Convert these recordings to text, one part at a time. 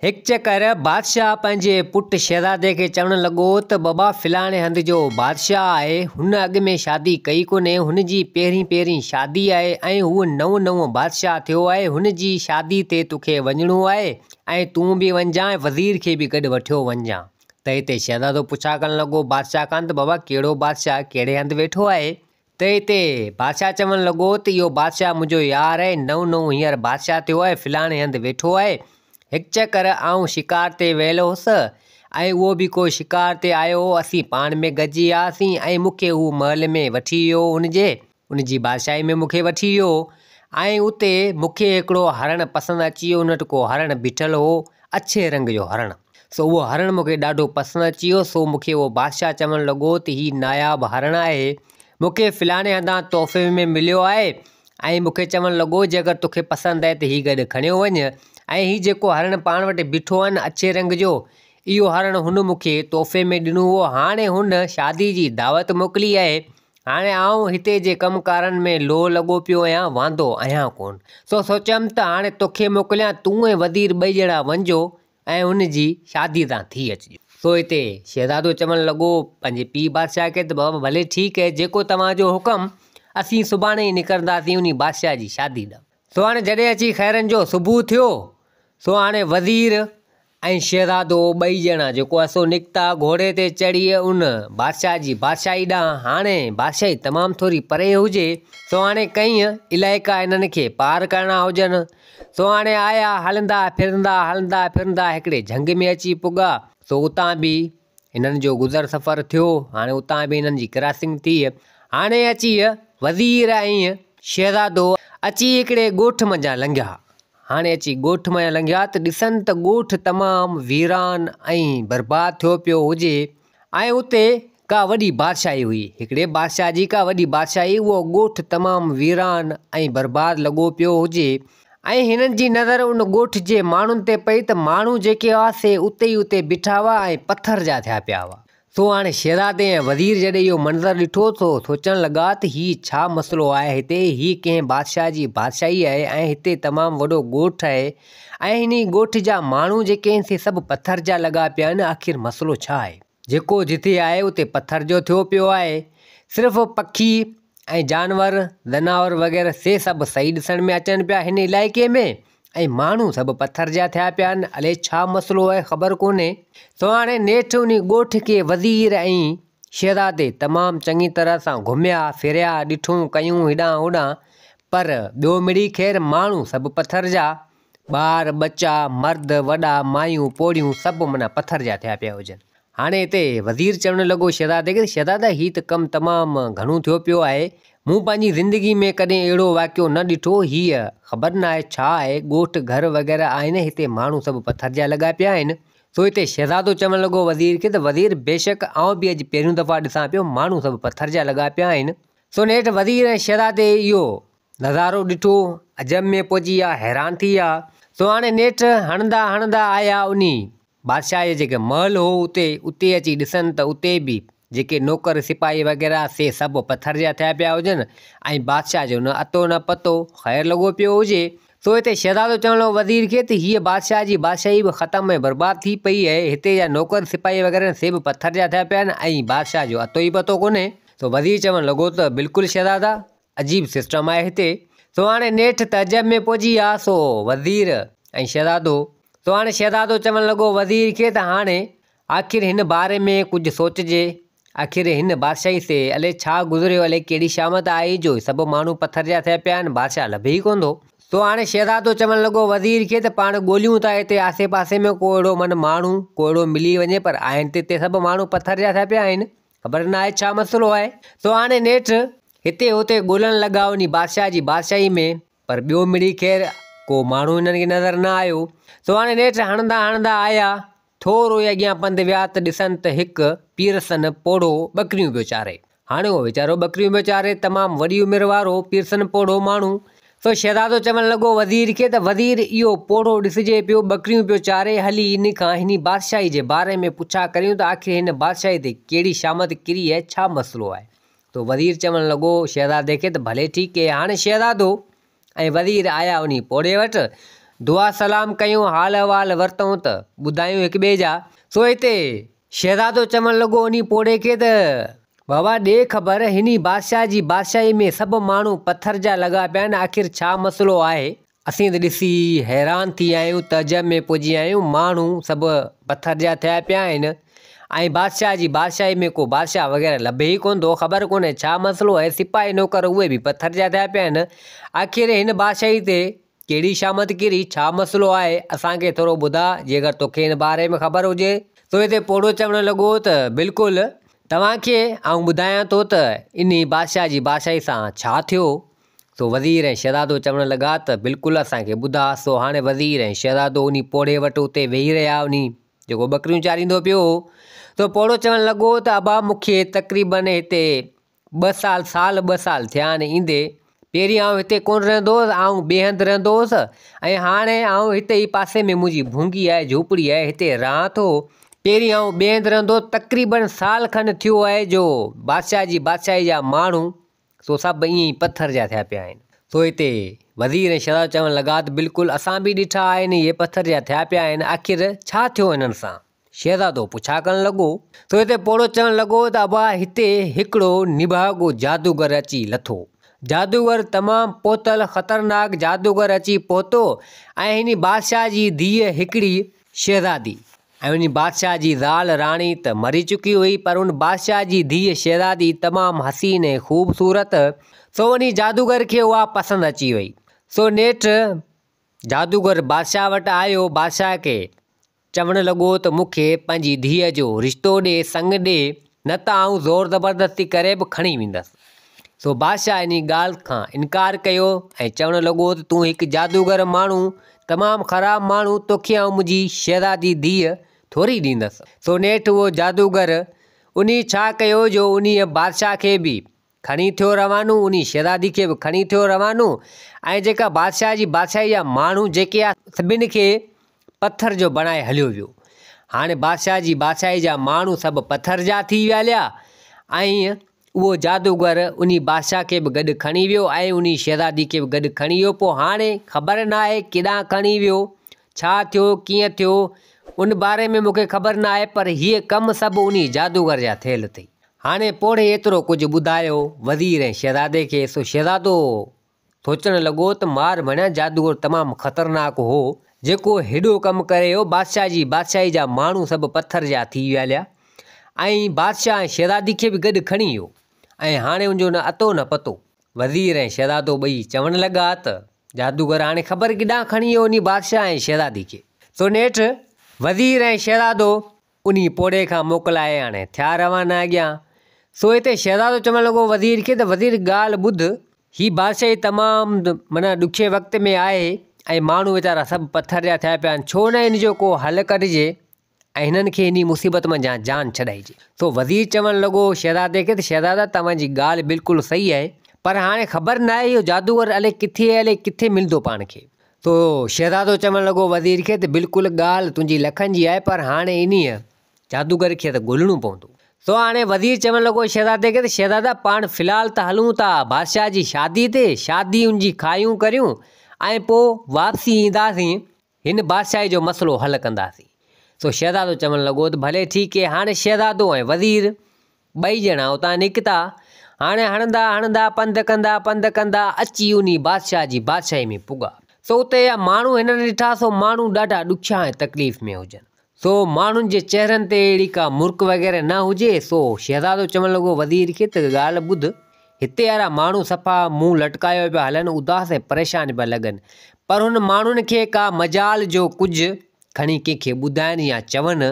هڪ چڪر بادشاهه پنهنجي پٽ شهزادي کي چوڻ لڳو ته بابا فلاڻي هنڌ جو بادشاهه آهي، هن اڳ ۾ شادي ڪئي ڪونهي، هن جي پهرين پهرين شادي آهي ۽ هو نئون نئون بادشاهه ٿيو آهي، هن جي شادي تي توکي وڃڻو آهي ۽ تون به وڃجان ۽ وزير کي به گڏ وٺيو وڃجان. ته هتي شهزادو پڇا ڪرڻ لڳو بادشاهه کان ته بابا ڪهڙو بادشاهه ڪهڙي هنڌ ويٺو آهي؟ ته هتي بادشاهه چوڻ لڳو ته اهو بادشاهه منهنجو يار آهي، نئون نئون هينئر بادشاهه ٿيو آهي، فلاڻي هنڌ ويٺو آهي. هڪ چڪر آئون شڪار تي ويل هوس ۽ اهو به ڪو شڪار تي آيو هو، اسين پاڻ ۾ گڏجي آياسين ۽ مون کي هو محل ۾ وٺي ويو هو، ان جي ان جي بادشاهي ۾ مون کي وٺي ويو هو ۽ اتي مون کي هڪڙو هرڻ پسند اچي ويو، ان وٽ ڪو هرڻ بيٺل هو، اڇي رنگ جو هرڻ. سو اهو هرڻ مون کي ڏاڍو پسند اچي ويو، سو مون کي اهو بادشاهه چوڻ لڳو ته هي ناياب هرڻ آهي، مون کي فلاڻي هنڌان تحفي ۾ مليو آهي ۽ مون کي چوڻ لڳو جيڪر توکي پسند آهي ته هي گڏ کڻيو وڃ ۽ هي جيڪو هرڻ پاڻ وٽ بيٺو آهي نه اڇي رنگ جو، اهو هرڻ هن مون کي تحفي ۾ ڏنو هو، هاڻي هن شادي جي دعوت موڪلي آهي، هاڻي آئون هتي جي ڪم ڪارن ۾ لوهه لڳو پيو آهيان، واندو آهيان ڪونه. سو سوچيم ته هاڻي توکي موڪليان، تون ۽ وزير ٻئي ڄڻا وڃجو ۽ هن جي شادي تان ٿي اچجو. سو هتي شهزادو چوڻ لڳو پنهنجي پيء بادشاهه کي ته بابا ڀلي ٺيڪ اهي، جيڪو توهان جو حڪم، اسين سڀاڻي ئي نڪرنداسين انهي بادشاهه جي شادي ڏانهن. سو هاڻي جڏهن اچي خيرن جو صبح ٿيو، سو هاڻي وزير ۽ شهزادو ٻئي ڄڻا جيڪو آهي سو نڪتا گهوڙي تي چڙهي ان بادشاهه جي بادشاهي ڏانهن. هاڻي بادشاهي تمام ٿوري پري هجي، سو هاڻي ڪئين علائقا انهن کي پار ڪرڻا هجن. سو هاڻي آيا هلندا ڦرندا هلندا ڦرندا هڪڙي جهنگ ۾ اچي پڳا. سو اتان به هنن جو گذر سفر ٿيو. هاڻي اتان به هنن جي ڪراسنگ ٿي. هاڻي اچي وزير ۽ شهزادو اچي هڪڙي ڳوٺ منجهان لنگهيا. هاڻي اچي ڳوٺ مان لنگهيا ته ڏسن ته ڳوٺ تمام ويران ۽ برباد ٿيو پيو هجي ۽ اتي ڪا وڏي بادشاهي هئي. هڪڙي بادشاهه جي ڪا وڏي بادشاهي اهو ڳوٺ تمام ويران ۽ برباد لڳو پيو هجي ۽ هنن جي نظر ان ڳوٺ جي ماڻهن تي پئي ته ماڻهو جيڪي هئا سي اتي ئي اتي بيٺا هئا ۽ پٿر جا ٿيا پيا هئا. سو هاڻي شهزادي ۽ وزير جڏهن اهو منظر ڏٺو سو سوچڻ لڳا ته هي ڇا مسئلو آهي هتي هي ڪنهن بادشاهه جي بادشاهي آهي ۽ هتي تمام وڏو ڳوٺ آهي ۽ هن ڳوٺ جا ماڻهو جيڪي آهن سي سڀ پٿر جا لڳا پيا آهن آخر مسئلو ڇا آهي جيڪو جتي آهي اتي پٿر جو ٿيو پيو آهي صرف پکي ۽ جانور زناور وغيره سي سڀ صحيح ڏسڻ ۾ اچن پيا هن علائقي ۾ ۽ ماڻهو سڀ پٿر جا ٿيا پيا آهن، الائي ڇا مسئلو آهي خبر ڪونهي. سو هاڻي نيٺ انهي ڳوٺ کي وزير ۽ شهزادي تمام چڱي طرح سان گهميا ڦريا، ڏٺون ڪيون هيڏانهن هوڏانهن، پر ٻيو مڙئي خير ماڻهو سڀ پٿر جا، ٻار ٻچا، مرد وڏا، مايون پوڙهيون سڀ معنيٰ پٿر جا ٿيا پيا هجن. هاڻي هتي وزير چوڻ لڳو شهزادي کي ته شهزادا هي ته ڪم تمام گهڻو ٿيو پيو آهي، مون پنهنجي زندگي ۾ ڪڏهن اهڙو واقعو نه ڏٺو، هيء خبر ناهي ڇا آهي، ڳوٺ گهر وغيره آهن، هتي ماڻهو سڀ پٿر جا لڳا پيا آهن. سو هتي شهزادو چوڻ لڳو وزير کي ته وزير بيشڪ آئون به اڄ پهريون دفعا ڏسان پيو ماڻهو سڀ پٿر جا لڳا پيا آهن. سو نيٺ وزير ۽ شهزادي اهو نظارو ڏٺو، عجب ۾ پئجي ويا، حيران ٿي ويا. سو هاڻي نيٺ هڻندا هڻندا آيا انهي بادشاهه جو جيڪي محل هو اتي اتي اچي ڏسن ته اتي به جيڪي نوڪر سپاهي وغيره سي سڀ پٿر جا ٿيا پيا هجن ۽ بادشاهه جو نه اتو نه پتو خير لڳو پيو هجي. سو هتي شهزادو چوڻ لڳو وزير کي ته هيء بادشاهه جي بادشاهي به ختم ۽ برباد ٿي پئي آهي هتي جا نوڪر سپاهي وغيره سي به پٿر جا ٿيا پيا آهن ۽ بادشاهه جو اتو ئي پتو ڪونهي. سو وزير چوڻ لڳو ته بلڪل شهزادا عجيب سسٽم آهي هتي. سو هاڻي نيٺ تعجب ۾ پئجي ويا سو وزير ۽ شهزادو. سو هاڻي شهزادو چوڻ لڳو وزير کي ته هاڻي آخر هن باري ۾ ڪجهه سوچجي. آخر هن بادشاهي تي الائي ڇا گذريو الائي ڪهڙي شامت آئي جو سڀ ماڻهو پٿر جا ٿيا پيا آهن بادشاهه لڀي ئي ڪونه ٿو. سو هاڻي شهزادو چوڻ لڳو وزير کي ته پاڻ ڳوليون ٿا هتي آسي پاسي ۾ ڪو اهڙو من ماڻهو ڪو اهڙو ملي وڃي پر آهن ته هتي سڀ ماڻهو پٿر جا ٿيا پيا آهن. خبر ناهي ڇا مسئلو آهي. سو هاڻي نيٺ هتي هتي ڳولڻ لڳا انهي بادشاهه جي بادشاهي ۾ پر ٻيو مڙئي خير ڪو ماڻهو هنن کي نظر نه آيو. سو هاڻي نيٺ هڻندا هڻندا آيا. ٿورو ئي اڳيان پنڌ ويا ته ڏسن ته هڪ پيرسن پوڙهو ٻڪريون پيو چاري. هاڻي اهو ويچارو ٻڪريون پيو چاري، تمام وڏي عمر وارو پيرسن پوڙهو ماڻهو. سو شهزادو چوڻ لڳو وزير کي ته وزير اهو پوڙهو ڏسجي پيو ٻڪريون پيو چاري، هلي ان کان هني بادشاهي جي باري ۾ پڇا ڪريون ته آخر هن بادشاهي تي ڪهڙي شامت ڪري آهي ڇا مسئلو آهي؟ تو وزير چوڻ لڳو شهزادي کي ته ڀلي ٺيڪ اهي. هاڻي شهزادو ۽ وزير آيا انهي پوڙهي وٽ. دعا سلام ڪيون، حال احوال ورتئون ته ٻڌايون هڪ ٻئي جا. سو هتي شهزادو چوڻ لڳو انهي پوڙهي کي ته بابا ڏي خبر هني بادشاهه جي بادشاهي ۾ سڀ ماڻهو پٿر جا لڳا پيا آهن آخر ڇا مسئلو آهي؟ اسين ته ڏسي حيران ٿي ويا آهيون، تعجب ۾ پئجي ويا آهيون، ماڻهو سڀ پٿر جا ٿيا پيا آهن ۽ بادشاهه جي بادشاهي ۾ ڪو بادشاهه وغيره لڀي ئي ڪونه ٿو، خبر ڪونهي ڇا مسئلو آهي، سپاهي نوڪر اهي به پٿر جا ٿيا پيا آهن، آخر هن بادشاهي تي ڪهڙي شامت ڪري، ڇا مسئلو آهي، اسان کي ٿورو ٻڌاء، جيڪر توکي هن باري ۾ خبر هجي. سو هتي پوڙهو چوڻ لڳو ته بلڪل توهان کي آئون ٻڌايان ٿو ته انهي بادشاهه جي بادشاهي سان ڇا ٿيو، سو وزير ۽ شهزادو چوڻ لڳا ته بلڪل اسان کي ٻڌاء. سو هاڻي وزير ۽ شهزادو انهي پوڙهي وٽ اتي ويهي رهيا. انهي جيڪو ٻڪريون چاريندو پيو هو. سو پوڙهو چوڻ لڳو ته ابا مون کي تقريباً هتي ٻه سال سال ٻه سال ٿيا آهن ايندي. پهرين آئون هتي ڪونه رهندو هوس، آئون ٻئي هنڌ رهندو هوس ۽ هاڻي آئون هتي ئي پاسي ۾ منهنجي ڀونگي آهي، جهوپڙي آهي، هتي رهان ٿو. پهرين آئون ٻئي هنڌ رهندو هوس، تقريباً سال کن ٿيو آهي جو بادشاهه جي بادشاهي جا ماڻهو سو سڀ ائين ئي پٿر جا ٿيا پيا آهن. سو هتي وزير ۽ شهزادو چوڻ لڳا ته بلڪل اسان به ڏٺا آهن اهي پٿر جا ٿيا پيا آهن آخر ڇا ٿيو هنن سان؟ شهزادو پڇا ڪرڻ لڳو. سو هتي پوڙهو چوڻ لڳو ته ابا هتي هڪڙو نڀاڳو جادوگر اچي لٿو. جادوگر تمام پهتل خطرناڪ جادوگر اچي پهتو ۽ هن بادشاهه جي ڌيء هڪڙي شهزادي ۽ ان بادشاهه جي زال راڻي ته مري چڪي هئي پر ان بادشاهه جي ڌيء شهزادي تمام حسين ۽ خوبصورت سو انهي جادوگر کي اها پسند اچي وئي سو نيٺ جادوگر بادشاهه وٽ آيو بادشاهه کي چوڻ لڳو ته مون کي پنهنجي ڌيء جو رشتو ڏي سڱ ڏي نه ته آئون زور زبردستي ڪري به کڻي ويندس سو بادشاهه انهي ڳالهه کان انڪار ڪيو ۽ چوڻ لڳو ته تون هڪ جادوگر ماڻهو، تمام خراب ماڻهو، توکي آئون منهنجي شهزادي ڌيء ٿوري ڏيندس. سو نيٺ اهو جادوگر انهي ڇا ڪيو جو انهيء بادشاهه کي به کڻي ٿيو روانو، انهي شهزادي کي به کڻي ٿيو روانو ۽ جيڪا بادشاهه جي بادشاهي جا ماڻهو جيڪي آ سڀن کي پٿر جو بڻائي هليو ويو. هاڻي بادشاهه جي بادشاهي جا ماڻهو سڀ پٿر جا ٿي ويا هليا ۽ اهو جادوگر انهي بادشاهه کي به گڏ کڻي ويو ۽ انهي شهزادي کي به گڏ کڻي ويو. پوء هاڻي خبر ناهي ڪيڏانهن کڻي ويو، ڇا ٿيو، ڪيئن ٿيو، ان باري ۾ مون کي خبر ناهي پر هيء ڪم سڀ انهي جادوگر جا ٿيل اٿئي. هاڻي پوڙهي ايترو ڪجهه ٻڌايو وزير ۽ شهزادي کي، سو شهزادو سوچڻ لڳو ته مار ڀڻيا جادوگر تمام خطرناڪ هو، جيڪو هيڏو ڪم ڪري ويو، بادشاهه جي بادشاهي جا ماڻهو سڀ پٿر جا ٿي ويا هليا ۽ بادشاهه ۽ شهزادي کي به گڏ کڻي ويو ۽ هاڻي ان جو نه اتو نه پتو. وزير ۽ شهزادو ٻئي چوڻ لڳا ته جادوگر هاڻي خبر ڪيڏانهن کڻي ويو انهي بادشاهه ۽ شهزادي کي. سو نيٺ وزير ۽ شهزادو انهي پوڙهي کان موڪلائي هاڻي ٿيا روانا اڳيان. سو هتي شهزادو چوڻ لڳو وزير کي ته وزير ڳالهه ٻڌ، هي بادشاهي تمام معنيٰ ڏکئي وقت ۾ آهي ۽ ماڻهو ويچارا سڀ پٿر جا ٿيا پيا آهن، ڇو نه ان جو ڪو حل ڪڍجي ۽ هنن کي انهي مصيبت منجهان جان ڇڏائجي. سو وزير چوڻ لڳو شهزادي کي ته شهزادا توهان جي ڳالهه بلڪل صحيح آهي، پر هاڻي خبر ناهي اهو جادوگر الائي ڪٿي آهي الائي ڪٿي ملندو پاڻ کي. سو شهزادو چوڻ لڳو وزير کي ته بلڪل ڳالهه تنهنجي لکن جي آهي پر هاڻي انهيء جادوگر کي ته ڳولڻو پوندو. سو هاڻي وزير چوڻ لڳو شهزادي کي ته شهزادا پاڻ في الحال ته هلون ٿا بادشاهه جي شادي تي، شادي ان جي کايون ڪريون ۽ پوء واپسي اينداسين هن بادشاهي جو مسئلو حل ڪنداسين. سو شهزادو چوڻ لڳو ته ڀلي ٺيڪ اهي. هاڻي شهزادو ۽ وزير ٻئي ڄڻا اتان نڪتا. هاڻي هڻندا هڻندا پنڌ ڪندا پنڌ ڪندا اچي انهي بادشاهه جي بادشاهي ۾ پڳا. سو اتي جا ماڻهو هنن ڏٺا سو ماڻهو ڏاڍا ڏکيا ۽ تڪليف ۾ هجن. سو ماڻهن جي چهرن تي اهڙي ڪا مرڪ وغيره نه هجي. سو شهزادو چوڻ لڳو وزير کي ته ڳالهه ٻڌ، هتي وارا ماڻهو صفا منهن لٽڪايو پيا هلن، اداس ۽ پريشان پيا لڳن. پر هن ماڻهن کي ڪا مجال جو ڪجهه کڻي ڪنهن کي ٻڌائن يا چون.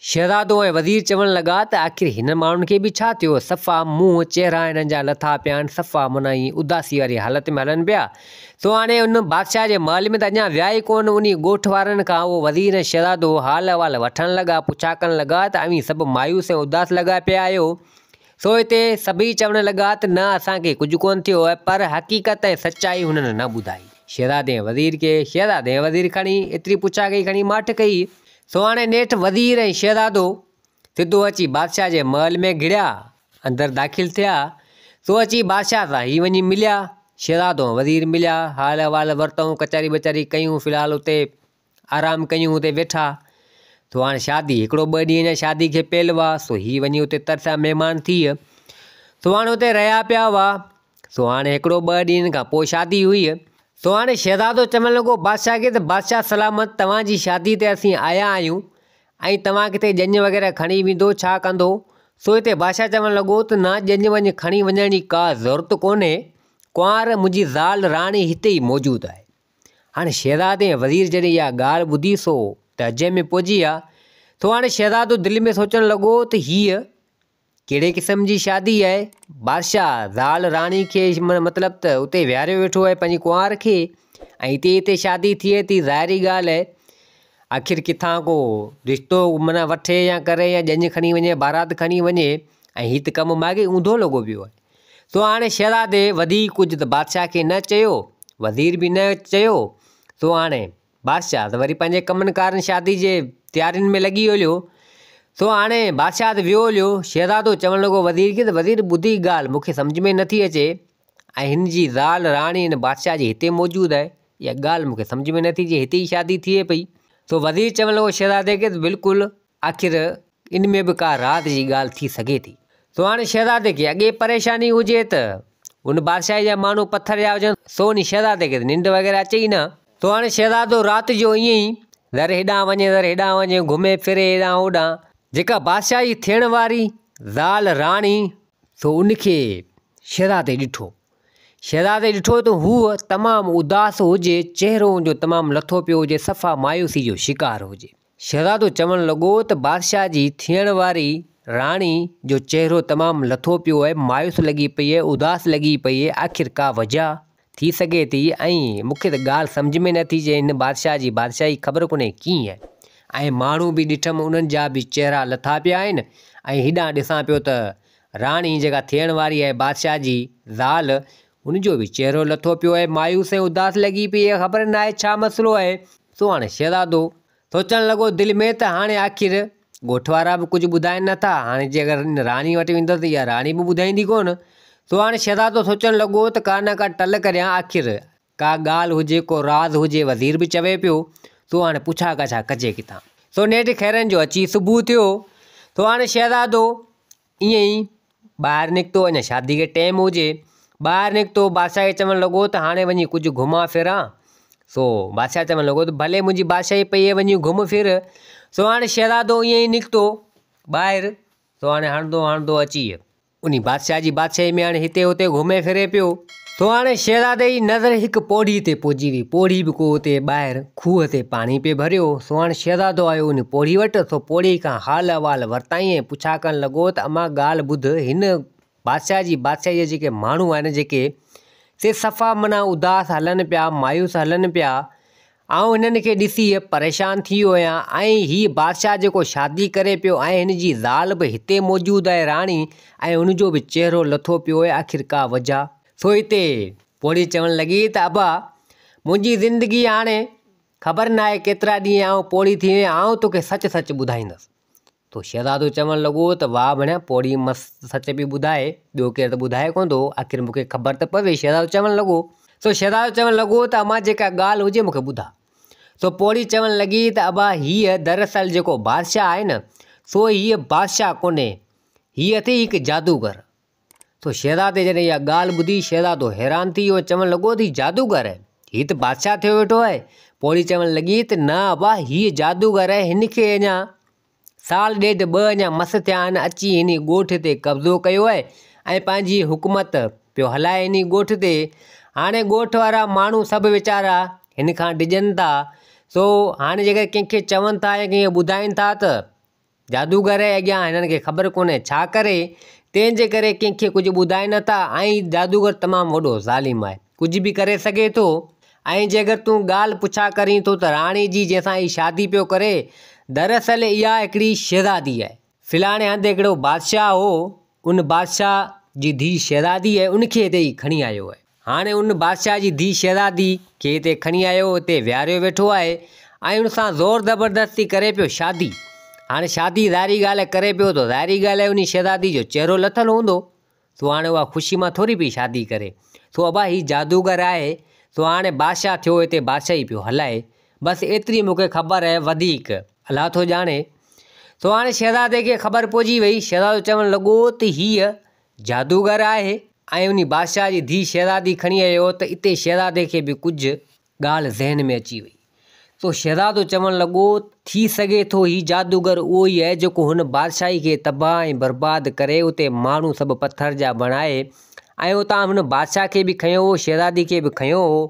شهزادو ۽ وزير چوڻ لڳا ته آخر هنن ماڻهن کي به ڇا ٿيو، صفا منهن چهرا هنن جا لٿا پيا آهن، صفا معنيٰ ائين اداسي واري حالت ۾ هلن پيا. سو هاڻي ان بادشاهه جي محل ۾ ته اڃا ويا ئي ڪونه، انهي ڳوٺ وارن کان اهو وزير ۽ شهزادو حال احوال وٺڻ لڳا، پڇا ڪرڻ لڳا ته اوهين سڀ مايوس ۽ اداس لڳا پيا آهيو. سو هتي سڀئي چوڻ لڳا ته نه اسان کي ڪجهه ڪونه ٿيو آهي پر حقيقت ۽ سچائي هنن نه ٻڌائي. شهزادي ۽ وزير کي شهزادي ۽ وزير کڻي ايتري پڇا ڪئي کڻي ماٺ ڪئي. سو هاڻي نيٺ وزير ۽ شهزادو سڌو اچي بادشاهه جي محل ۾ گهڙيا، اندر داخل ٿيا. سو اچي بادشاهه سان هي وڃي مليا. شهزادو ۽ وزير مليا، حال احوال ورتائون، ڪچهري ٻچهري ڪيون، في الحال اتي آرام ڪيون، اتي ويٺا. سو هاڻي شادي هڪڙو ٻه ڏينهن اڃا شادي کي پيل هئا، سو هي وڃي اتي ترسيا مهمان ٿي. سو هاڻي اتي رهيا پيا هئا. سو هاڻي هڪڙو ٻه ڏينهن کان پوء شادي هئي. سو هاڻي شهزادو چوڻ لڳو بادشاهه کي ته بادشاهه سلامت توهان جي شادي تي اسين آيا آهيون ۽ توهان ڪٿي ڄڃ وغيره کڻي ويندو ڇا ڪندو؟ سو هتي بادشاهه چوڻ لڳو ته نه ڄڃ وڃ کڻي وڃڻ جي ڪا ضرورت ڪونهي، ڪنوار منهنجي زال راڻي هتي ئي موجود آهي. هاڻي شهزادي ۽ وزير جڏهن اها ڳالهه ٻڌي سو تعجب ۾ پئجي ويا. سو هاڻي شهزادو دل ۾ سوچڻ لڳو ته هيء ڪهڙي قسم جي شادي آهي؟ بادشاهه زال راڻي کي مطلب ته اتي ويهاريو ويٺو آهي پنهنجي ڪنوار کي ۽ هتي هتي شادي ٿئي ٿي ظاهري ڳالهه آهي آخر ڪٿان ڪو رشتو معنيٰ وٺي يا ڪري يا ڄڃ کڻي وڃي بارات کڻي وڃي ۽ هي ته ڪم ماڳهين اونڌو لڳو پيو آهي سو هاڻي شهزادي وڌيڪ ڪجهه ته بادشاهه کي نه چيو وزير به نه چيو سو هاڻي بادشاهه ته وري پنهنجي ڪمن ڪارن شادي جي تيارين ۾ لڳي هليو. سو هاڻي بادشاهه ته ويو هليو. شهزادو چوڻ لڳو وزير کي ته وزير ٻڌي ڳالهه مون کي سمجهه ۾ نٿي اچي ۽ هن جي زال راڻي هن بادشاهه جي هتي موجود آهي. اها ڳالهه مون کي سمجهه ۾ نٿي اچي هتي ئي شادي ٿئي پئي. سو وزير چوڻ لڳو شهزادي کي ته بلڪل آخر ان ۾ به ڪا راز جي ڳالهه ٿي سگهي ٿي. سو هاڻي شهزادي کي اڳي پريشاني هجي ته هن بادشاهي جا ماڻهو پٿر جا هجن، سو انهي شهزادي کي ته ننڊ وغيره اچي ئي نه. سو هاڻي شهزادو رات جو ائين ئي ذر هيڏانهن وڃي ذر هيڏانهن وڃي، گهمي ڦري هيڏانهن هوڏانهن. جيڪا بادشاهه جي ٿيڻ واري زال راڻي، سو ان کي شهزادي ڏٺو. شهزادي ڏٺو ته هوء تمام اداس هجي، چهرو ان جو تمام لٿو پيو هجي، صفا مايوسي جو شڪار هجي. شهزادو چوڻ لڳو ته بادشاهه جي ٿيڻ واري راڻي جو چهرو تمام لٿو پيو آهي، مايوس لڳي پئي آهي، اداس لڳي پئي آهي، آخر ڪا وجهه ٿي سگهي ٿي ۽ مون کي ته ڳالهه سمجهه ۾ نٿي اچي هن بادشاهه جي بادشاهي خبر ڪونهي ڪيئن آهي ۽ ماڻهو به ڏٺم انهن جا به چهرا لٿا پيا آهن ۽ هيڏانهن ڏسان پيو ته راڻي جيڪا ٿيڻ واري آهي بادشاهه جي زال ان جو به چهرو لٿو پيو آهي، مايوس ۽ اداس لڳي پئي آهي، خبر ناهي ڇا مسئلو آهي. سو هاڻي شهزادو سوچڻ لڳو دل ۾ ته هاڻي آخر ڳوٺ وارا به ڪجهه ٻڌائين نه ٿا، هاڻي جي اگر ان راڻي وٽ ويندس ته اها راڻي به ٻڌائيندي ڪونه. سو هاڻي شهزادو سوچڻ لڳو ته ڪا نه ڪا ٽل ڪريان، آخر ڪا ڳالهه هجي، ڪو راز هجي، وزير به چوي پيو، سو هاڻي پڇا ڳاڇا ڪجي ڪٿان. سو نيٺ خيرن جو اچي صبح ٿيو، سو هاڻي شهزادو ائين ئي ٻاهر نڪتو، اڃا شادي کي ٽيم هجي، ٻاهر نڪتو، بادشاهه کي چوڻ لڳو ته هاڻي وڃي ڪجهه گهمان ڦران. سو بادشاهه چوڻ لڳو ته ڀلي منهنجي بادشاهي پئي آهي وڃي گهم ڦر. سو هاڻي شهزادو ائين ئي نڪتو ٻاهر، سو هاڻي هڻندو هڻندو اچي انهي بادشاهه جي بادشاهي ۾ هاڻي هتي هتي گهمي ڦري پيو. سو هاڻي شهزادي جي نظر هڪ پوڙهي تي پئجي وئي. پوڙهي به ڪو اتي ٻاهر کوهه تي پاڻي پئي ڀريو. سو هاڻي شهزادو آيو انهي پوڙهي وٽ. سو پوڙهي کان حال احوال ورتائين ۽ پڇا ڪرڻ لڳو ته امان ڳالهه ٻڌ، هن بادشاهه جي بادشاهيء جا جيڪي ماڻهو آهن جيڪي، سي صفا معنيٰ اداس هلن پيا، مايوس هلن پيا. آئون هنن کي ڏسي پريشان ٿي ويو آهيان ۽ هي بادشاهه جيڪو شادي ڪري پيو ۽ هن جي زال به هتي موجود آهي راڻي ۽ هن جو به چهرو لٿو پيو آهي آخر ڪا وجهه؟ سو هتي پوڙهي چوڻ لڳي ته ابا منهنجي زندگي هاڻي خبر ناهي ڪيترا ڏينهن آئون پوڙهي ٿي وئي آهيان آئون توکي سچ سچ ٻڌائيندس. تو شهزادو چوڻ لڳو ته واهه ڀڻيا پوڙهي مس سچ پئي ٻڌائي، ٻيو ڪير ته ٻڌائي ڪونه ٿو، آخر مون کي خبر ته پوي. شهزادو چوڻ لڳو. سو شهزادو چوڻ لڳو ته امان جيڪا ڳالهه هجي مون کي ٻڌاء. سو پوڙهي چوڻ لڳي ته ابا هيء دراصل جيڪو بادشاهه آهي نه سو هيء بادشاهه ڪونهي، هيء اٿئي هڪ جادوگر. سو شهزادي جڏهن اها ڳالهه ٻڌي، شهزادو حيران ٿي ويو ۽ چوڻ لڳو ته هي جادوگر آهي، هي ته بادشاهه ٿيو ويٺو آهي. پوڙهي چوڻ لڳي ته نه ابا، هيء جادوگر آهي، هن کي اڃا سال ڏيڍ ٻه اڃا مس ٿيا آهن، اچي هن ڳوٺ تي قبضو ڪيو آهي ۽ پنهنجي حڪومت پيو هلائي هن ڳوٺ تي. هاڻي ڳوٺ وارا ماڻهو سڀ ويچارا هن کان ڊڄن ٿا، سو هاڻي جيڪڏهن ڪنهن کي چون ٿا يا ڪنهن کي ٻڌائين ٿا ته جادوگر جي اڳيان هنن کي خبر ڪونهي ڇا ڪري، تنهن جي ڪري ڪنهن کي ڪجهه ٻڌائين نه ٿا ۽ جادوگر تمام وڏو ظالم آهي، ڪجهه به ڪري سگهي ٿو ۽ جي اگر تون ڳالهه پڇا ڪرين ٿو ته راڻي جي جنهن سان هي شادي پيو ڪري، دراصل اها هڪڙي شهزادي آهي. فلاڻي هنڌ هڪڙو بادشاهه هو، ان بادشاهه جي ڌيء شهزادي آهي، ان کي هتي هي کڻي آيو آهي. هاڻي ان بادشاهه جي ڌيء شهزادي کي هتي کڻي آيو، هتي ويهاريو ويٺو آهي ۽ ان سان زور زبردستي ڪري پيو شادي. هاڻي شادي ظاهري ڳالهه آهي ڪري پيو ته ظاهري ڳالهه آهي انهي شهزادي جو چهرو لٿل هوندو. سو هاڻي اها خوشي مان ٿوري پئي شادي ڪري. سو ابا هي جادوگر آهي، سو هاڻي بادشاهه ٿيو هتي بادشاهي پيو هلائي. بس ايتري مون کي خبر آهي وڌيڪ الله ٿو ڄاڻي. سو هاڻي شهزادي کي خبر پئجي وئي. شهزادو چوڻ لڳو ته هيء جادوگر آهي ۽ انهي بادشاهه جي ڌيء شهزادي کڻي آيو ته اتي شهزادي کي به ڪجهه ڳالهه ذهن ۾ اچي وئي. سو شهزادو چوڻ لڳو، ٿي سگهي ٿو هي جادوگر اهو ئي آهي جيڪو هن بادشاهي کي تباهه ۽ برباد ڪري اتي ماڻهو سڀ پٿر جا بڻائي ۽ اتان هن بادشاهه کي به کنيو هو شهزادي کي به کنيو هو.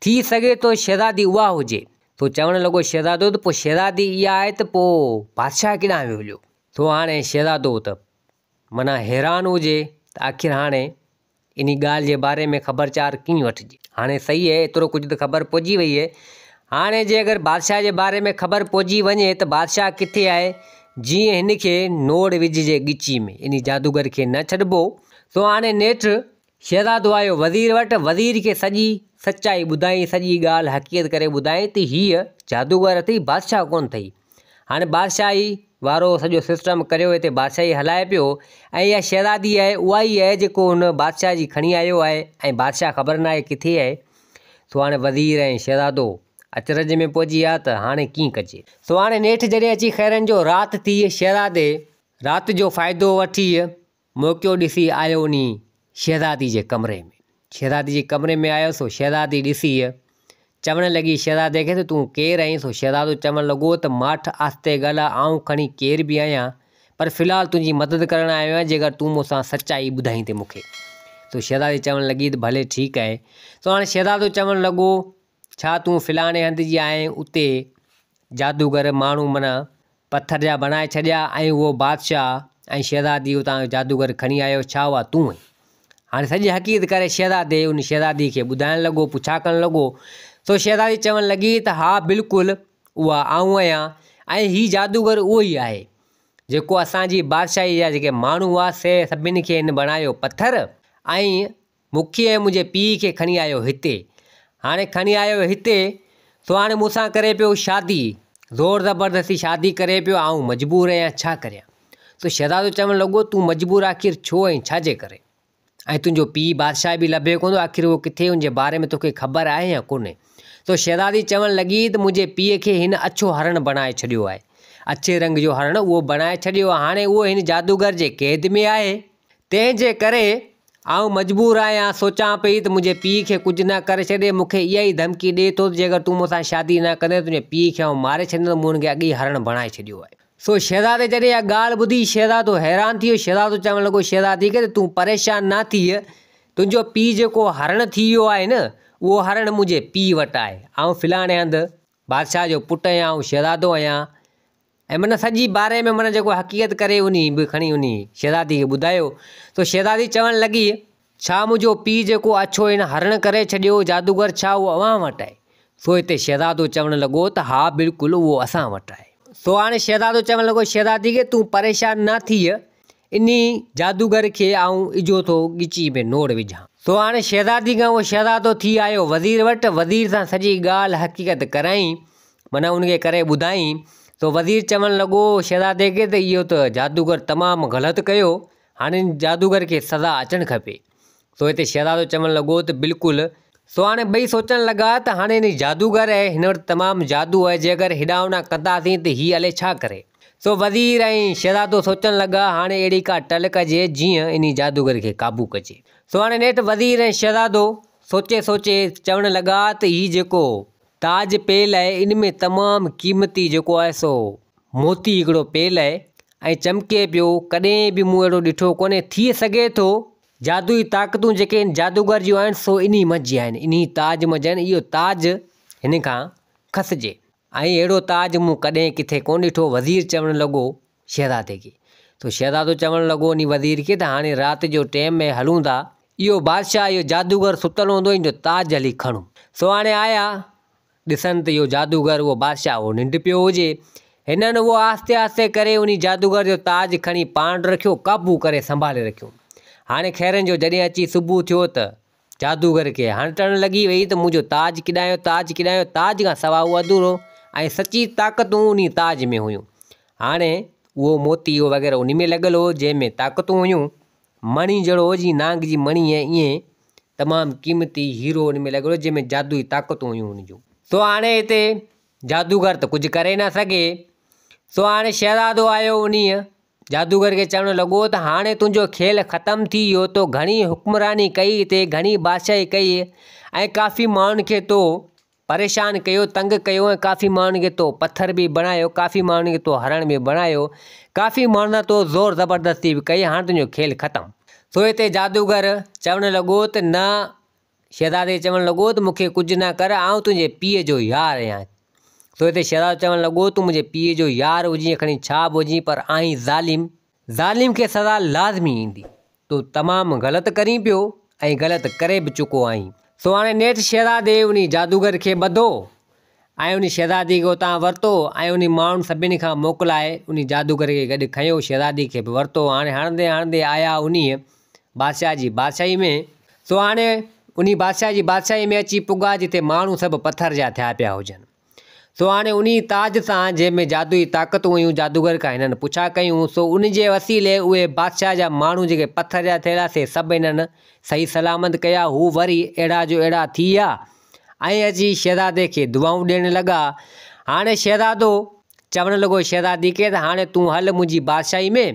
ٿي سگهي ٿو شهزادي اها هجي. سو چوڻ لڳو شهزادو ته پوء شهزادي اها آهي ته پوء بادشاهه ڪيڏانهن ويو هليو؟ سو هاڻي شهزادو ته معنيٰ حيران هجي ته آخر هاڻي انهي ڳالهه جي باري ۾ خبر چار ڪيئن وٺجي؟ هاڻي صحيح اهي ايترو ڪجهه ته خبر پئجي وئي اهي. هاڻي جي اگر بادشاهه جي باري ۾ خبر پئجي وڃي ته بادشاهه ڪٿي آهي، جيئن هن کي نوڙ وجهجي ڳچي ۾، انهي جادوگر کي نه ڇڏبو. سو هاڻي نيٺ شهزادو آيو وزير وٽ، وزير کي سڄي سچائي ٻڌائين، سڄي ڳالهه حقيقت ڪري ٻڌائين ته هيء جادوگر اٿئي، بادشاهه ڪونه اٿئي. هاڻي بادشاهي وارو سڄو سسٽم ڪريو هتي بادشاهي هلائي پيو ۽ اها شهزادي آهي اها ئي آهي جيڪو هن بادشاهه جي کڻي آيو آهي ۽ بادشاهه خبر ناهي ڪٿي آهي سو هاڻي وزير ۽ شهزادو اچرج ۾ پئجي ويا ته هاڻي ڪيئن ڪجي. سو هاڻي نيٺ جڏهن اچي خيرن جو رات ٿي شهزادي رات جو فائدو وٺي موقعو ڏسي آيو انهي شهزادي جي ڪمري ۾. شهزادي جي ڪمري ۾ آيو سو شهزادي ڏسي چوڻ لڳي شهزادي کي ته تون ڪير آهين؟ سو شهزادو چوڻ لڳو ته ماٺ آهستي ڳالهاء آئون کڻي ڪير به آهيان پر في الحال تنهنجي مدد ڪرڻ آيو آهيان جيڪر تون مون سان سچائي ٻڌائيندين مون کي. سو شهزادي چوڻ لڳي ته ڀلي ٺيڪ آهي. سو هاڻي شهزادو چوڻ لڳو ڇا تون فلاڻي هنڌ جي آهين اتي جادوگر ماڻهو معنيٰ پٿر جا بڻائي ڇڏيا ۽ اهو بادشاهه ۽ شهزادي اتان جو جادوگر کڻي آيو، ڇا اها تون آهين؟ هاڻي سڄي حقيقت ڪري شهزادي ان شهزادي کي ٻڌائڻ لڳو، پڇا ڪرڻ لڳو، سو شهزادي چوڻ لڳي ته ها بلڪل اها آئون آهيان ۽ هي جادوگر اهو ئي آهي، جيڪو اسان جي بادشاهيء جا جيڪي ماڻهو هئا، سي سڀني کي هن بڻايو پٿر ۽ مون کي ۽ منهنجي پيء کي کڻي آيو هتي. هاڻي کڻي آيو هتي، سو هاڻي مون سان ڪري پيو شادي. زور زبردستي شادي ڪري پيو، آئون مجبور آهيان، ڇا ڪريان؟ سو شهزادو چوڻ لڳو، تون مجبور آخر ڇو ۽ ڇا جي ڪري؟ ۽ تنهنجو پيء بادشاهه به لڀي ڪونه ٿو، آخر اهو ڪٿي، ان جي باري ۾ توکي خبر آهي يا ڪونهي؟ سو شهزادي چوڻ لڳي ته منهنجي پيء کي هن اڇو هرڻ بڻائي ڇڏيو آهي. اڇي رنگ جو هرڻ اهو بڻائي ڇڏيو آهي، هاڻي اهو هن جادوگر جي قيد ۾ آهي. تنهن جي ڪري آئون مجبور آهيان، سوچان پئي ته منهنجي پيء کي ڪجهه نه ڪري ڇڏي، مون کي اها ئي ڌمڪي ڏئي ٿو ته جيڪر تون مون سان شادي نه ڪندين ته تنهنجي پيء کي آئون ماري ڇڏيندس، مون هن کي اڳ ئي هرڻ بڻائي ڇڏيو آهي. سو شهزادي جڏهن اها ڳالهه ٻڌي، شهزادو حيران ٿي ويو، شهزادو چوڻ لڳو شهزادي کي ته تون پريشان نه ٿيء، تنهنجو پيء جيڪو هرڻ ٿي ويو آهي نه، اهو هرڻ منهنجي پيء وٽ آهي، آئون فلاڻي هنڌ بادشاهه جو پٽ آهيان، آئون شهزادو آهيان، ۽ معنيٰ سڄي باري ۾ معنيٰ جيڪو حقيقت ڪري انهي به کڻي انهي شهزادي کي ٻڌايو ته شهزادي چوڻ لڳي، ڇا منهنجو پيء جيڪو اڇو هن هرڻ ڪري ڇڏيو جادوگر ڇا اهو اوهان وٽ آهي؟ سو هتي شهزادو چوڻ لڳو ته ها بلڪل اهو اسان وٽ آهي. سو هاڻي شهزادو چوڻ لڳو شهزادي کي تون پريشان نه ٿيء انهي جادوگر کي آئون اجهو ٿو ڳچي ۾ نوڙ وجهان. سو هاڻي شهزادي کان اهو شهزادو ٿي آيو وزير وٽ، وزير سان سڄي ڳالهه حقيقت ڪرائين، معنيٰ ان کي ڪري ٻڌائين. سو وزير چوڻ لڳو شهزادي کي ته اهو ته جادوگر تمام غلط ڪيو، هاڻي ان جادوگر کي سزا اچڻ کپي. سو هتي شهزادو چوڻ لڳو ته بلڪل. سو هاڻي ٻئي سوچڻ لڳا ته هاڻي هن جادوگر آهي، هن وٽ تمام جادو آهي، جي اگر هيڏانهن هوڏانهن ڪنداسين ته هي الائي ڇا ڪري. سو وزير ۽ شهزادو سوچڻ لڳا هاڻي اهڙي ڪا ٽل ڪجي جيئن انهي جادوگر کي قابو ڪجي. سو هاڻي نيٺ وزير ۽ شهزادو سوچي سوچي چوڻ لڳا ته هي جيڪو تاج پيل آهي ان ۾ تمام قيمتي جيڪو آهي سو موتي هڪڙو پيل آهي ۽ چمڪي پيو ڪڏهن به مون اهڙو ڏٺو ڪونهي ٿي سگهي ٿو جادوئي طاقتون جيڪي هن جادوگر جون آهن سو انهي منجهه آهن انهي تاج منجهه آهن اهو تاج هن کان کسجي ۽ اهڙو تاج مون ڪڏهن ڪٿي ڪونه ڏٺو وزير چوڻ لڳو شهزادي کي ته شهزادو چوڻ لڳو انهي وزير کي ته هاڻي رات جو ٽيم ۾ هلون ٿا اهو بادشاهه اهو جادوگر ستل هوندو ان جو تاج هلي کڻون. سو هاڻي آيا ڏسن ته اهو جادوگر اهو بادشاهه اهو ننڊ پيو هجي. هنن اهو آهستي آهستي ڪري انهي جادوگر جو تاج کڻي پاڻ وٽ رکيو قابو ڪري سنڀالي رکيو. هاڻي خيرن جو جڏهن اچي صبح ٿيو ته جادوگر کي هڻ ٽڻ لڳي وئي ته منهنجو تاج ڪيڏانهن ويو تاج ڪيڏانهن ويو تاج کان سوا اهو اڌورو ۽ سچي طاقتون انهي تاج ۾ هيون. هاڻي اهو موتي اهو وغيره انهي ۾ لڳل هو جنهن ۾ طاقتون هيون. مڻي جهڙو هو جيئن نانگ جي مڻي آهي ائين تمام قيمتي هيرو ان ۾ لڳل هو جنهن ۾ جادوئي طاقتون هيون ان جون. سو هاڻي هتي جادوگر ته ڪجهه ڪري نه سگهي. سو هاڻي شهزادو آيو انهيء جادوگر کي چوڻ لڳو ته هاڻي تنهنجو کيل ختم ٿي ويو، تو گهڻي حڪمراني ڪئي هتي گهڻي بادشاهي ڪئي ۽ ڪافي ماڻهن کي تو پريشان ڪيو، تنگ ڪيو ۽ ڪافي ماڻهن کي تو پٿر به بڻايو، ڪافي ماڻهن کي تو هرڻ به بڻايو، ڪافي ماڻهن سان تو زور زبردستي به ڪئي، هاڻي تنهنجو کيل ختم. سو هتي جادوگر چوڻ لڳو ته نه شهزادي چوڻ لڳو ته مون کي ڪجهه نه ڪر، آئون تنهنجي پيء جو يار آهيان. سو هتي شهزادو چوڻ لڳو تون منهنجي پيء جو يار هجين کڻي ڇا به هجين پر آهين ظالم، ظالم کي سزا لازمي ايندي، تون تمام غلط ڪرين پيو ۽ غلط ڪري به چڪو آهين. سو هاڻي نيٺ شهزادي انهي جادوگر کي ٻڌو ۽ انهي شهزادي کي اتان ورتو ۽ انهي ماڻهن سڀني کان موڪلائي انهي جادوگر کي گڏ کنيو، شهزادي کي به ورتو. هاڻي هڻندي هڻندي آيا انهيء بادشاهه جي بادشاهي ۾، سو هاڻي انهي بادشاهه جي بادشاهي ۾ اچي پڳا جتي ماڻهو سڀ پٿر جا ٿيا پيا هجن. سو هاڻي انهي تاج سان جنهن ۾ جادوئي طاقتون هيون جادوگر کان هنن پڇا ڪيون، سو ان جي وسيلي اهي بادشاهه جا ماڻهو جيڪي پٿر جا ٿيل هئا سي سڀ هنن صحيح سلامت ڪيا، هو وري اهڙا جو اهڙا ٿي ويا ۽ اچي شهزادي کي دعائون ڏيڻ لڳا. هاڻي شهزادو چوڻ لڳو شهزادي کي ته هاڻي تون هل منهنجي بادشاهي ۾،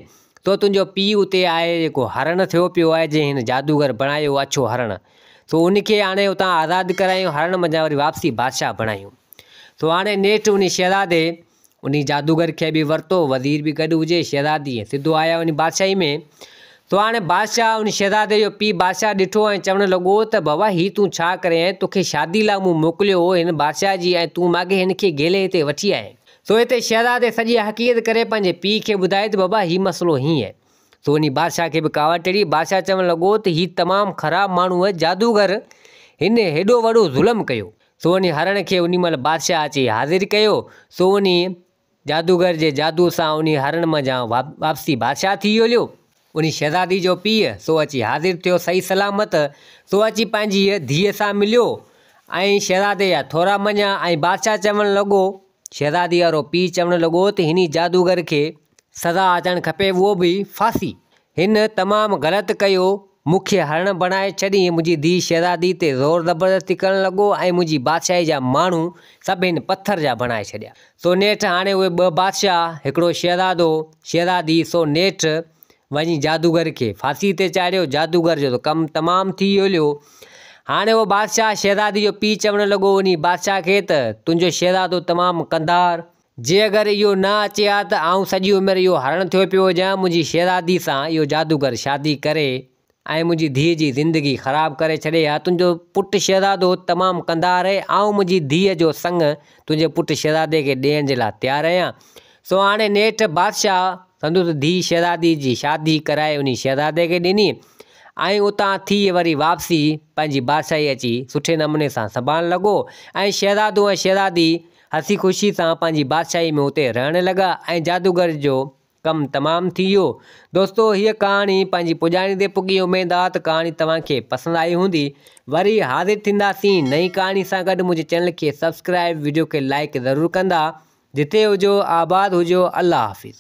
سو تنهنجو پيء اتي آهي جيڪو هرڻ ٿيو پيو آهي جنهن هن جادوگر بڻايو اڇو هرڻ، سو ان کي آڻي اتان آزاد ڪرايون هرڻ منجهان وري واپسي بادشاهه بڻايون. سو هاڻي نيٺ انهي شهزادي انهي جادوگر کي به ورتو، وزير به گڏ هجي، شهزادي ۽ سڌو آيا انهي بادشاهي ۾. سو هاڻي بادشاهه انهي شهزادي جو پيء بادشاهه ڏٺو ۽ چوڻ لڳو ته بابا هي تون ڇا ڪري آئين، توکي شادي لاء مون موڪليو هو هن بادشاهه جي ۽ تون ماڳهين هن کي گهلي هتي وٺي آئين. سو هتي شهزادي سڄي حقيقت ڪري پنهنجي پيء کي ٻڌائي ته بابا هي مسئلو هيئن آهي. سو وڃي بادشاهه کي به ڪاوڙ چڙهي. بادشاهه چوڻ لڳو ته هي تمام خراب ماڻهو آهي، جادوگر هن هيڏو وڏو ظلم ڪيو. سو وڃي هرڻ کي انهي مهل بادشاهه اچي حاضر ڪيو. سو وڃي جادوگر جي جادو سان انهي هرڻ منجهان واپسي بادشاهه ٿي هليو. انهي شهزادي جو پيء سو اچي حاضر ٿيو صحيح سلامت، سو اچي پنهنجيء ڌيء سان مليو ۽ شهزادي جا ٿورا مڃيا ۽ بادشاهه چوڻ لڳو، شهزادي وارو پيء چوڻ لڳو ته هني جادوگر کي سزا اچڻ کپي اهو به ڦاسي. هن تمام غلط ڪيو، مون کي هرڻ بڻائي ڇڏي ۽ منهنجي ڌيء شهزادي تي زور زبردستي ڪرڻ لڳو ۽ منهنجي بادشاهي جا ماڻهو سڀ هن پٿر جا بڻائي ڇڏيا. سو نيٺ هاڻي اهي ٻه بادشاهه، هڪڙو شهزادو، شهزادي، سو نيٺ وڃي جادوگر کي ڦاسي تي چاڙهيو. جادوگر جو ته ڪم تمام ٿي هليو. هاڻي اهو بادشاهه شهزادي جو پيء چوڻ لڳو انهي بادشاهه کي ته تنهنجو شهزادو تمام ڪنڌار، جي اگر اهو نه اچي ها ته آئون سڄي عمر اهو هرڻ ٿيو پيو هجان، منهنجي شهزادي سان اهو جادوگر شادي ڪري ۽ منهنجي ڌيء جي زندگي خراب ڪري ڇڏي ها، تنهنجو پٽ شهزادو تمام ڪنڌار آهي، آئون منهنجي ڌيء جو سڱ تنهنجي پٽ شهزادي کي ڏيڻ جي لاء تيار آهيان. سو هاڻي نيٺ بادشاهه سندس ڌيء شهزادي جي شادي ڪرائي انهي شهزادي کي ڏني ۽ اتان ٿي وري واپسي پنهنجي بادشاهي اچي سٺي نموني سان سنڀالڻ لڳو ۽ شهزادو ۽ شهزادي هسي خوشي سان پنهنجي بادشاهي ۾ اتي رهڻ لڳا ۽ جادوگر جو ڪم تمام ٿي ويو. دوستو هيء ڪهاڻي پنهنجي پڄاڻي تي پڳي اميد آ ته ڪهاڻي توهان کي پسند آئي هوندي. وري حاضر ٿينداسين نئين ڪهاڻي سان گڏ منهنجي چينل کي سبسڪرائب وڊيو کي لائيڪ ضرور ڪندا. جتي هجو آباد هجو الله حافظ.